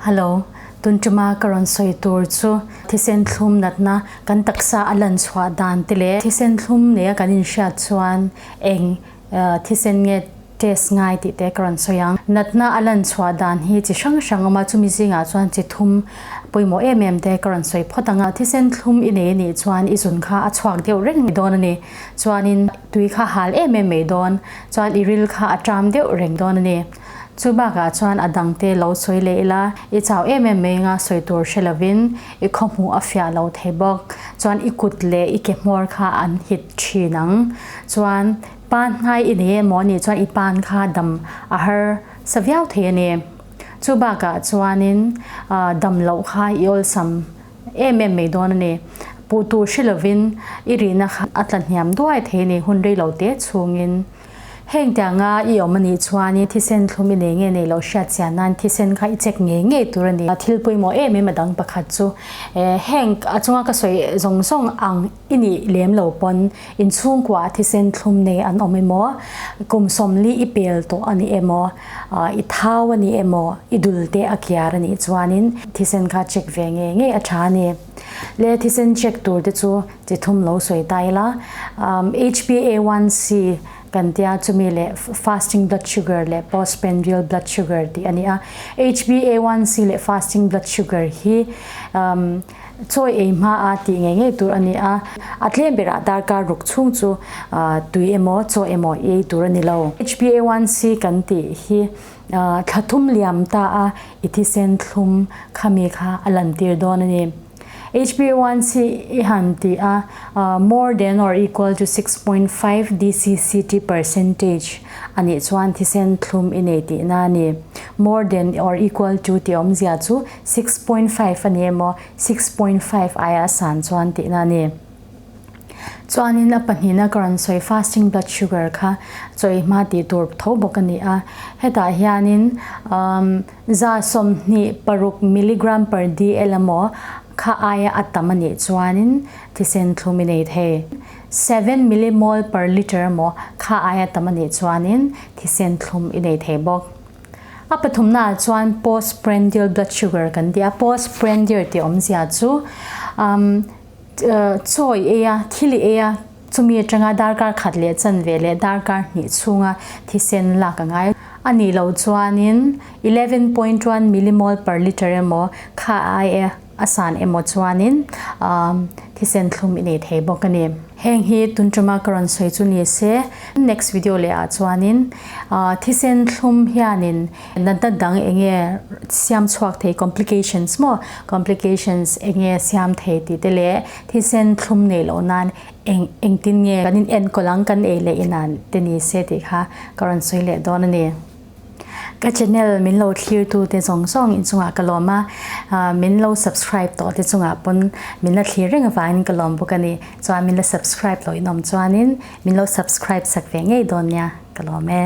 Hello, tun tuma ka rawn sawi tur chu thisen thlum natna kan taksa a lan chhuah dan te leh thisen thlum neia kan inhriat chuan eng thisen nge test ngai tih te ka rawn sawi ang. Natna a lan chhuah dan hi chi hrang hrang awm a, chumi zingah chuan chi thum pawimawh em em te ka rawn sawi phawt ang a. Thisen thlum i nei a nih chuan i zun kha a chhuak deuh reng mai dawn a ni. Chuanin tui kha hal em em mai dawn, chuan i ril kha a ṭam deuh reng dawn a ni. Chu bakah chuan a dangte lo sawi leh ila, i chau em em mai anga sawi tur hre lovin i khawhmuh a fiah lo thei bawk. Chuan i kut leh i ke hmawr kha an hit thin ang. Chuan pan hnai i nei emaw anih chuan i pan kha dam a har sa viau thei a ni. Chu bakah chuanin dam loh kha i awlsam em em mai dawn a ni. Puh tur hre lovin i rihna kha a tla hniam duai thei a ni hun rei lo te chhungin. Heng tianga i awm a nih chuan thisen thlum i nei nge nei loh hriat chian nan thisen kha i check ngei ngei tur a ni. Thil pawimawh em em a dang pakhat chu heng a chunga ka sawi zawng zawng ang i nih lem lo pawn inchhungkua thisen thlum nei an awm emaw, kum sawmli i pel tawh a ni emaw, i thau a ni emaw, i dul te a kiar a nih chuanin thisen kha check ve ngei ngei a tha a ni. Le thisen check tur te chu Chi thum lo sawi ta ila, HbA1c kan tia chumi leh fasting blood sugar leh postprandial blood sugar tih a ni a. HbA1c leh fasting blood sugar hi chawi ei hma a tih ngei ngei tur a ni a. A tlem berah darkar ruk chhung chu tui emaw chaw emaw i ei tur a ni lo. HbA1c kan tih hi thla thum liam ta a i thisen thlum khami kha a lantir dawn a ni. HbA1c i han ti a, more than or equal to 6.5 DCCT percentage a nih chuan thisen thlum i nei tihna a ni. More than or equal to tih awmzia chu 6.5 a ni emaw, 6.5 aia san chuan tihna a ni. Chuanin a pahnihna ka rawn sawi fasting blood sugar kha chawi hma tih tur tho bawk a ni a. Hetah hianin 26 milligram per dl emaw kha aia a tam a nih chuanin thisen thlum i nei thei. 7 millimole per litre emaw kha aia tam a nih chuanin thisen thlum i nei thei bawk. A pathumnaah chuan postprandial blood sugar kan ti a, postprandial tih awmzia chu Chaw i ei a, thil i ei a, chumi atanga darkar khat leh chanve leh darkar hnih chhunga thisen lak a ngai. A nih loh chuanin 11.1 millimole per litre emaw kha ai a san emaw chuanin thisen thlum i nei thei bawk a ni. Heng hi tun tuma ka rawn sawi chu ni se, next video leh ah chuanin thisen thlum hianin Natna dang enge siam chhuak thei complications maw complications enge siam thei tih te leh thisen thlum nei loh nan eng engtin nge kan in enkawl ang kan ei leh inan te ni se tih kha ka rawn sawi leh dawn a ni. Ka channel min lo thlir tu te zawng zawng inchungah ka lawm a, min lo subscribe tawh te chungah pawn min la thlir reng avangin ka lawm bawk a ni. Chuan min la subscribe loh inawm chuanin min lo subscribe sak ve ngei dawn nia ka lawm e.